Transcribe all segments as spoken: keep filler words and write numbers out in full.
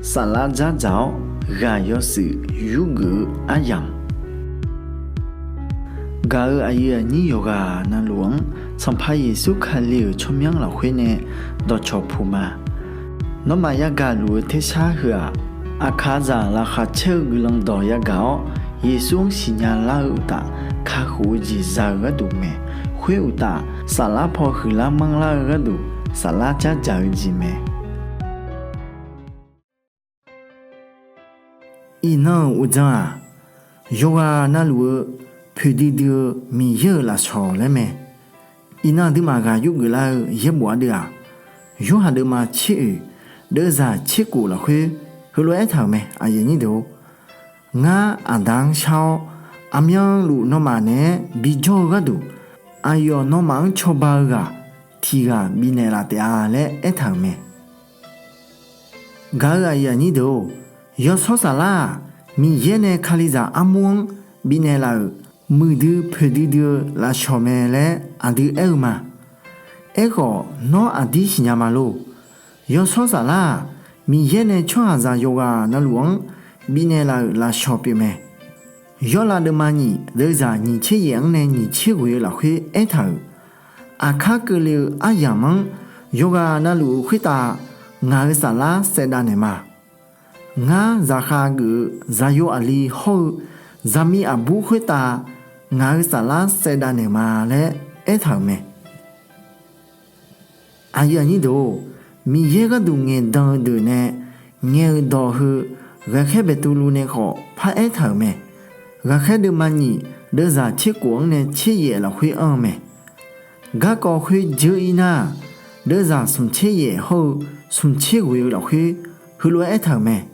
Saflar dzardzaq-awr ghaq yawshuif yurgeuf-eu aryamq, gaq-euq aqyuif aqnyir yawqghaq navluf-anr Sanqpaq Yeqsur Kali-euq tsawrmyanr lafkhoer nae dawqcawq puq ma. Nawmaf yagaq luf-eu tersar heu-aq, aqkaqzaq laqkhaq caer-eu guiqlanq dawq yagaq-awr, Yeqsur-anr siqnya lar-eu uqtaf, kakhof-eu jeq za-eu gharduq mae. Khoer uqtaf, saflar paw huiqlar manrlar-eu gharduq, saflar dzardzaq-eu jeq mae. Iqnan-euq uqdzan-aq, yawqghaq navluf-eu poeqdui dui-eu Miqyaer-euq lafsawq laer mae. Iqnan aqduimaf ghaq yurgeuf lar-eu yaerbof ardeuv-aq, Yorhaq deuvma tser oeq, deuvzaq tser kof lafkhoer heulof-aer aertaq-euq mae. Ngar, Aqda-anr shar-awr, aqmyanluf nawmaf naeq-aer bijawr-eu gharduq, aqyawf nawmaf-anr cawba-eu ghaq tiq ghaq bifnaeq laf taef-a laer aertaq-euq mae. Gaq-euq aqyuif aqnyir deuq-or, Yawshawr Saflar-aq, Miqyaer nae Kalizaq armur-anr bifnaeq laf-euq muiqdui poeqdui dui-eu lafsawq mae laer aqdui aer-eu ma. Aerkhawf, nawr aqdir siqnya ma lor? Yawshawr Saflar-aq, Miqyaer nae tsawrhaqzaq yawqghaq navluf-anr bifnaeq laf-euq lafsawq pyeufmae. Yawrlav deuvma nyiq, deuvzaq nyiq tser yaef-anr nae nyiq tser ghoeq-eu lafkhoer aertaq-euq, aqkar keuvle-eu aryamq-anr yawqghaq navluf-euq khoertav ngaq-euq saflar saevdav naeq ma. Ngar, zaqkhav geuf-eu zaqyo aqli hawr-eu zaqmiq aqbur khoertav ngaq-euq saflar saevdav naeq ma laer aertaq-euq mae. Aqyuif aqnyir deuq-or, Miqyaer gharduq ngaeqdan-eu deuq nae ngaeq-euq dawq heu, Ghaqkhaer Beqtuvluv nae khawf paraer taq-euq mae. Ghaqkhaer deuvma nyiq, deuvzaq tser kof-anr nae tser yaef lafkhoer anr-eu mae. Garkawv khoer dzeur-ir nar-aq, deuvzaq smq tser yaef hawr-eu smq tser ghoeq-eu lafkhoer heulof-aer aertaq-euq mae.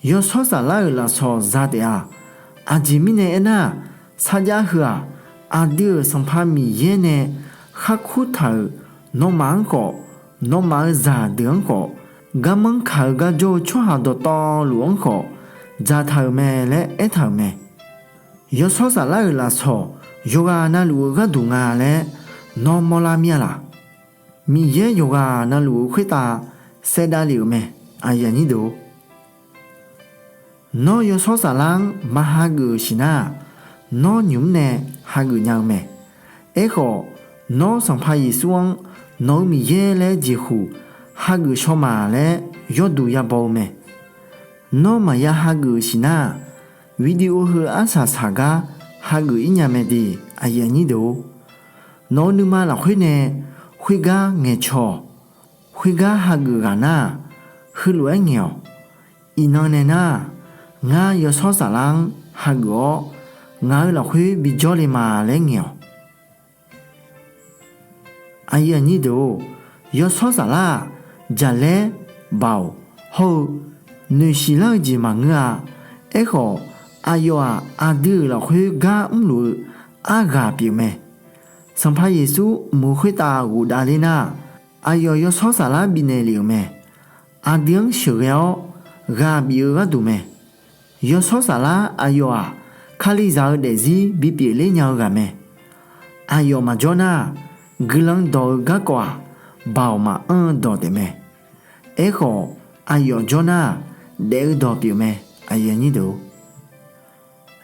Yawshawr Saflar-euq lafsawq za taef-a. Aqjeq mirnae aernar-aq, sarjax heu-aq, aqdui-euq Sanqpaq Miqyaer nae khar kurtaq-euq nawmaf-anr khawf, nawmaf-euq zaqdeuq-anr khawf, garmanr kaq-eu gar jawr-eu tsawrhaq dawqtawvluf-anr khawf dzaqtaq-euq mae laer aertaq-euq mae. Yawshawr Saflar-euq lafsawq yawqghaq navluf-eu gharduq nga laer nawr mawrlar mir-a laq? Miqyaer yawqghaq navluf-eu khoertav saevdav lef-euq mae. Nawr Yawshawr Saflar-anr maq hageuf-euq siqnar-aq, nawr nymq-mr nae hageuf nya-eu mae. Aerkhawf, nawr Sanqpaq Yeqsur-anr nawq-eu Miqyaer laer jeqhuq hageuf shaw maq laer yawduq yabaw-eu mae. Nawr maqya hageuf-euq siqnar-aq, video heu arsaq saq gar hageuf-ir nya mae de. Nawq-eu nuima lafkhoer nae khoergar ngaeqcaw-awq. Khoergar hageuf ghaq nar-aq, heulof-aer ngaeq-awq. Iqnan nae nar-aq, ngar Yawshawr Saflar-anr hageuf-awr, ngaq-euq lafkhoer bijawr le ma laer ngaeq-awq. Yawshawr Saflar-aq, jaqlaer, baoq hawr-eu noeqsiq lar-eu jeq maqngeur-a. Aerkhawf, aqyawf-aq, aqdui-euq lafkhoer gar mrluf-eu arghaq pyeufmae. Sanqpaq Yeqsur mq-eu khoertav ghofdav ler nar-aq, aqyawf Yawshawr Saflar bifnaeq lef-euq mae. Aqdui-anr sheuqghae-awr ghaq bif-eu gharduq mae. Yawshawr Saflar aqyawf-aq, Kalizaq-eu daefzir bipyeuf ler nya-eu ghaq mae. Aqyawf maqjawr nar-aq, guiqlanq dawq-eu garkawv-aq, baoq maqanr-eu dawq taefmae. Aerkhawf, aqyawf jawr nar-aq, daef-eu dawq pyeufmae.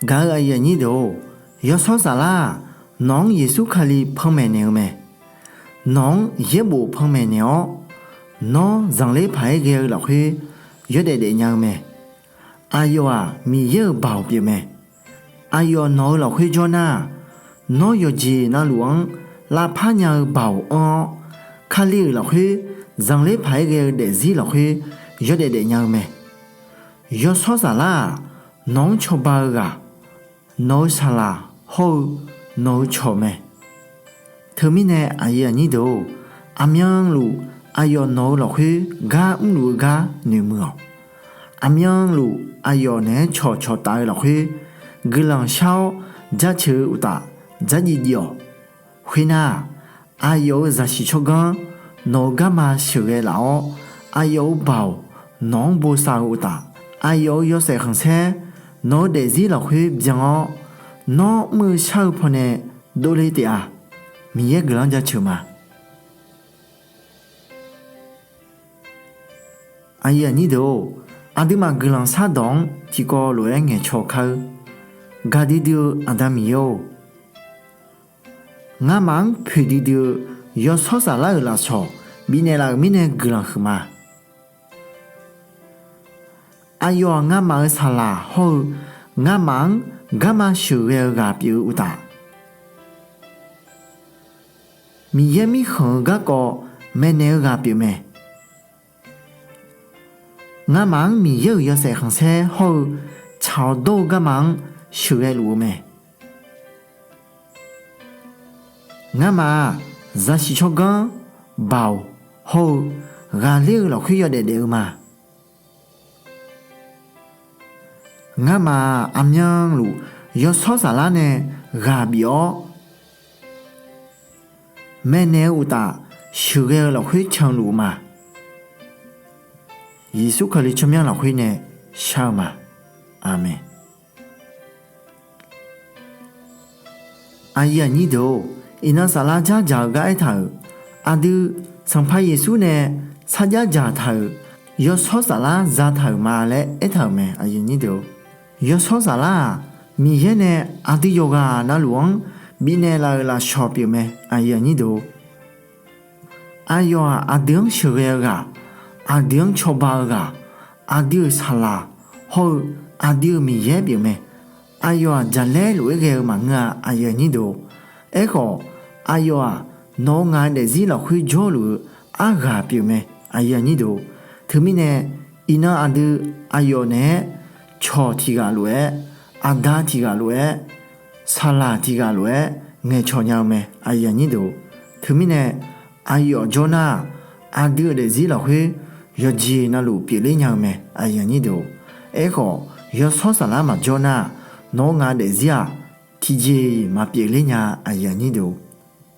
Gaq-eu aqyuif aqnyir deuq-or, Yawshawr Saflar-aq, nawq-anr Yeqsur Kali panmaeq naeq-eu mae. Nawq-anr yaerbof panmaeq naeq-awr, nawr zanqler paq-aer ghae-eu lafkhoer yawdaef daefnya-eu mae. Aqyawf-aq, Miqyaer-euq baoq pyeufmae. Aqyawf nawq-eu lafkhoer jawr nar-aq, nawr yawqjeq navluf-anr lavpar nya-eu baoq anr-awr, Kali-euq lafkhoer zanqler paq-aer ghae-eu daefzir lafkhoer yawdaef daefnya-eu mae. Yawshawr Saflar-aq, nawq-anr cawba-eu ghaq, nawq-eu saqlaq hawr-eu nawq-eu cawq mae. Teumirnae aqyuif aqnyir deuq-or, aqmyanluf aqyawf nawq-eu lafkhoer gar mrluf-eu gar noeqmuiq-awq. Aqmyanluf aqyawf naeq-aer cawqcawq taf-eu lafkhoer guiqlanq shar-awr jaceuq-eu uqtaf dzardziv dziv-awq. Khoernar-aq, aqyawf-euq zaqsiq tsawrganr nawq-eu garma sheuqghae laf-awr, aqyawf-euq baoq nawq-anr bosav-eu uqtaf, aqyawf-euq yawshaef khanqsaer nawq-eu daefzir lafkhoer byan-awr, nawr mr-eu shar-eu pawnae dovle taef-a. Miqyaer guiqlanq jaceuq ma. Aqyuif aqnyir deuq-or, Aqduimaf guiqlanq shardawq-anr tiqkawv lof-aer ngaeqcaw kar-eur. Gaqdui dui-eu Aqda Miqyaer-or, ngamaf-anr poeqdui dui-eu yawshawr saflar-euq lafsawq bifnaeq laf-euq mirnae guiqlanq huiqma. Aqyawf-aq, ngamaf-euq saqlaq hawr-eu ngamaf-anr garma sheuqghae-eu ghaq pyeuf-eu uqtaf, Miqyaer mirkhanq-eu garkawv maeqnaeq-eu ghaq pyeufmae. Ngamaf-anr Miqyaer-euq yawshaef khanqsaer hawr-eu tsaq-awr dawr-eu garma-anr sheuqghae luf-eu mae. Ngamaf-aq, zaqsiq tsawrganr Baoq hawr-eu ghaqler-eu lafkhoer yawdaef daef-eu ma. Ngamaf-aq, aqmyanluf yawshawr saflar nae ghaq bif-awr maeqnaeq-eu uqtaf, sheuqghae-eu lafkhoer canluf-eu ma. Yeqsur Kali tsawrmyanr lafkhoer nae shar-eu ma. Aqmeq. Aqyuif aqnyir deuq-or, iqnan saflar jardzaq-eu gar aertaq-euq, aqdui Sanqpaq Yeqsur nae sarjax dzaqtaq-euq yawshawr saflar zataq-euq ma laer aertaq-euq mae. Yawshawr saflar-aq, Miqyaer nae aqdui yawqghaq navluf-anr bifnaeq laf-euq lafsawq pyeufmae. Aqyuif aqnyir deuq-or, aqyawf-aq, aqdui-anr sheuqghae-eu ghaq, aqdui-anr cawba-eu ghaq, aqdui-euq saqlaq hawr-eu aqdui-euq Miqyaer pyeufmae. Aqyawf-aq, jaqlaer lof-aer ghae-eu maqngeur-a. Aerkhawf, aqyawf-aq, nawq-eu ngaq-eu daefzir lafkhoer jawrluf-eu arghaq pyeufmae. Teumirnae, iqnan aqdui aqyawf naeq-aer cawq tiq ghaq lof-aer, aqda tiq ghaq lof-aer, saqlaq tiq ghaq lof-aer ngaeqcawq nya-eu mae. Teumirnae, aqyawf jawr nar-aq, aqdui-euq daefzir lafkhoer yawqjeq navluf pyeufler nya-eu mae. Aerkhawf, yawshawr saflar maqjawr nar-aq, nawq-eu ngaq-eu daefzir-aq, tiqjeq-iq maqpyeufler nya-a.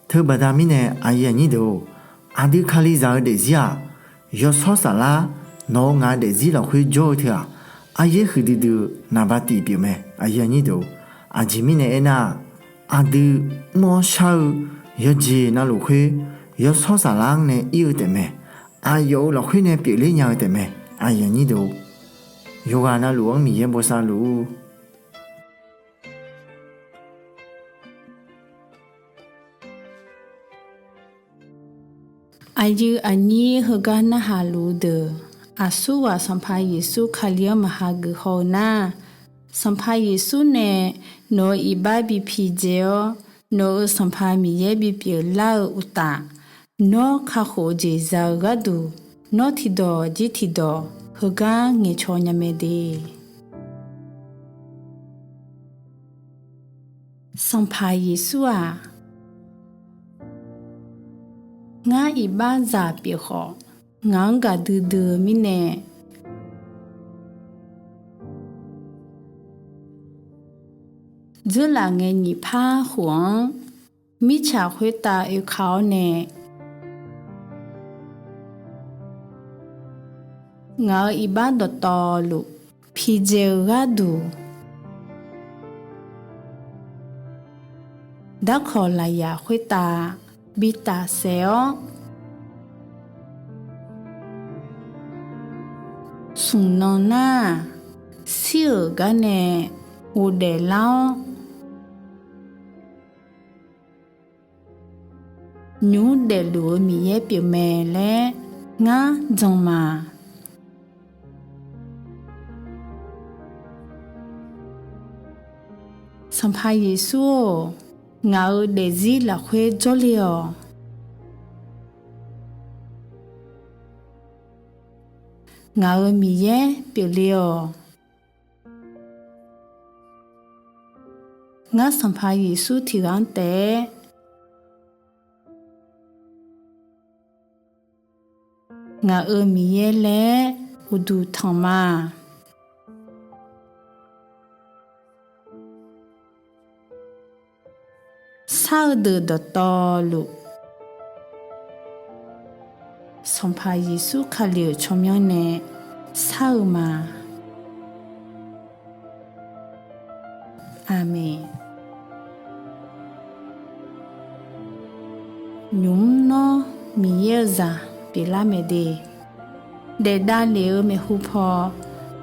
Teubaqda mirnae, aqdui Kalizaq-eu daefzir-aq, yawshawr saflar nawq-eu ngaq-eu daefzir lafkhoer jawr-eu teu-aq, aryaer huiqdui dui-eu naqba tiq pyeufmae. Aqjeq mirnae aernar-aq, aqdui mr-awr shar-eu yawqjeq navluf khoer yawshawr saflar-anr nae ir-eu taefmae. Aqyawf-euq lafkhoer nae pyeufler nya-eu taefmae. Yawqghaq navluf-anr Miqyaer bosav luf-ur. Aqyuif aqnyir heugar narhaq luf-eu deuq, aqsurghaq Sanqpaq Yeqsur Kali-anr maqha geuf haw-eu nar, Sanqpaq Yeqsur nae nawq-eu iqbax bi pidzae-awr, nawq-euq Sanqpaq Miqyaer bipyeuf lar-eu uqtaf, nawr kakhof-eu jeq za-eu gharduq, nawr tiqdawq jir tiqdawq heugar ngaeqcawq nya mae de. Sanqpaq Yeqsur-aq, ngar iqbaxzaq pyeuf khawf, ngaq-anr gaqdui dui-eu mirnae, dzeurlaf ngae nyiq par khof-anr mirtsaq khoertav oeka-awr nae, ngaq-euq iqbax dawqtawvluf pidzae-eu gharduq, darkawq lafyaq khoertav bi tafsaef-awr, smq nan nar-aq, shir-euq gar nae ghofdaef lar-awr, nymq mr daefluf-eu Miqyaer pyeufmae laer ngar jan ma. Sanqpaq Yeqsur-or, ngaq-euq daefzir lafkhoer jawrle-awq. Ngaq-euq Miqyaer pyeufle-awq. Ngar Sanqpaq Yeqsur tiq ghaq-anr taef-aer ngaq-euq Miqyaer laer uqduq tanq ma. Shar-eu deuq dawqtawvluf, Sanqpaq Yeqsur Kali-euq tsawrmyanr nae shar-eu ma. Aqmeq. Nymq mr nawr Miqyaer-eu zaq pyeuflar mae de. Daef davlef-eu maeqhu paw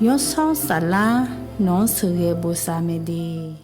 Yawshawr Saflar nawq-anr sheuqghae bosav mae de.